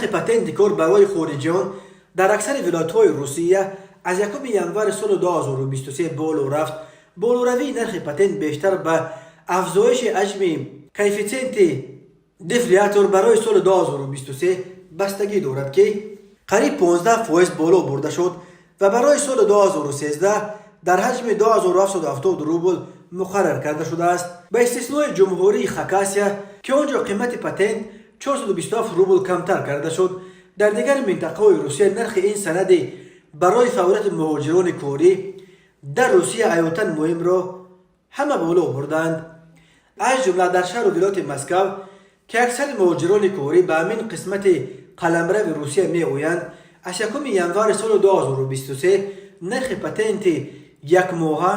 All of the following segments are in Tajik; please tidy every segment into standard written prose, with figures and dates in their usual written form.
Нархи патенти кор барои хориҷиён дар аксари вилоятҳои Русия аз 1 январи соли 2023 боло рафт. Болоравии нархи патент бештар ба афзоиши ҳаҷми коэффитсиенти дефлятор барои соли 2023 бастагӣ дорад, ки қариб 15% боло бурда шуд ва барои соли 2013 дар ҳаҷми 2770 рубл муқаррар карда шудааст, ба истиснои Ҷумҳурии Хакасия, ки он ҷо қимати патент 427 рубл камтар карда шуд. Дар дигар минтақаҳои Русия нархи ин санади барои фаъолияти муҳоҷирони корӣ дар Русия ҳаётан муҳимро ҳама боло бурданд, аз ҷумла дар шаҳру вилояти Москав, ки аксари муҳоҷирони корӣ ба ҳамин қисмати қаламрави Русия меоянд. Аз 1 январи соли 2023 нархи патенти якмоҳа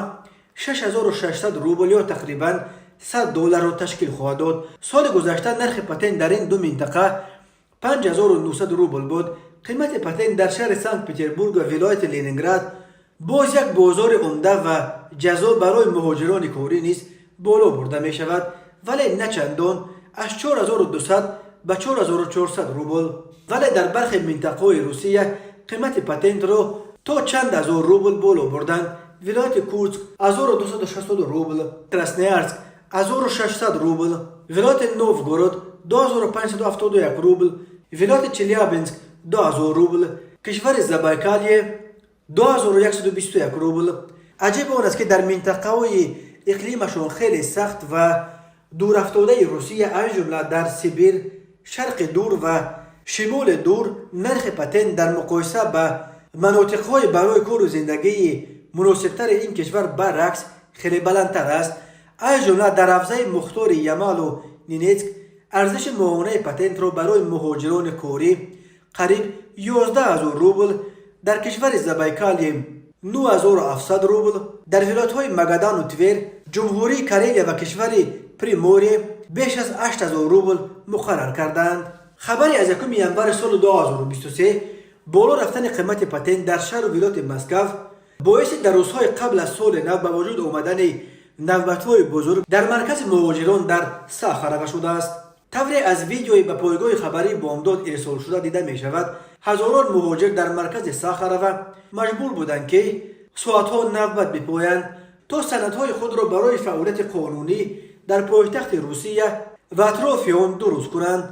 6600 рубл ё тақрибан 100 долларро ташкил хоҳад дод. Соли гузашта нархи патент дар ин ду минтақа 5900 рубл буд. Қимати патент дар шаҳри Санкт Петербург ва вилояти Ленинград, боз як бозори умда ва ҷаззоб барои муҳоҷирони корӣ, низ боло бурда мешавад, вале на чандон, аз 4200 ба 4400 рубл. Вале дар бархе минтақаҳои Русия қимати патентро то чанд ҳазор рубл боло бурданд: вилояти Курск 1260 рубл, Красноярск 1600 рубл, вилояти Новгород 2571 рубл, вилояти Челябинск 2000 рубл, кишвари Забайкалье 2121 рубл. Аҷиб он аст, ки дар минтақаҳои иқлимашон хеле сахт ва дурафтодаи Русия, аз ҷумла дар Сибир, Шарқи Дур ва Шимоли Дур, нархи патент дар муқоиса ба манотиқҳои барои кору зиндагии муносибтари ин кишвар баръакс хеле баландтар аст. Аз ҷумла дар ҳавзаи мухтори Ямалу Ненецк арзиши моҳонаи патентро барои муҳоҷирони корӣ қариб 11 000 рубл, дар кишвари Забайкалье 9700 рубл, дар вилоятҳои Магадану Твер, Ҷумҳурии Карелия ва кишвари Приморье беш аз 8000 рубл муқаррар кардаанд. Хабари аз 1 январи соли 2023 боло рафтани қимати патент дар шаҳру вилояти Москав боиси дар рӯзҳои қабл аз соли нав ба вуҷуд омадани навбатҳои бузург дар маркази муҳоҷирон дар Сахарова шудааст. Тавре аз видеои ба пойгоҳи хабарии Бомдод ирсолшуда дида мешавад, ҳазорон муҳоҷир дар маркази Сахарова маҷбур буданд, ки соатҳо навбат бипоянд, то санадҳои худро барои фаъолияти қонунӣ дар пойтахти Русия ва атрофи он дуруст кунанд.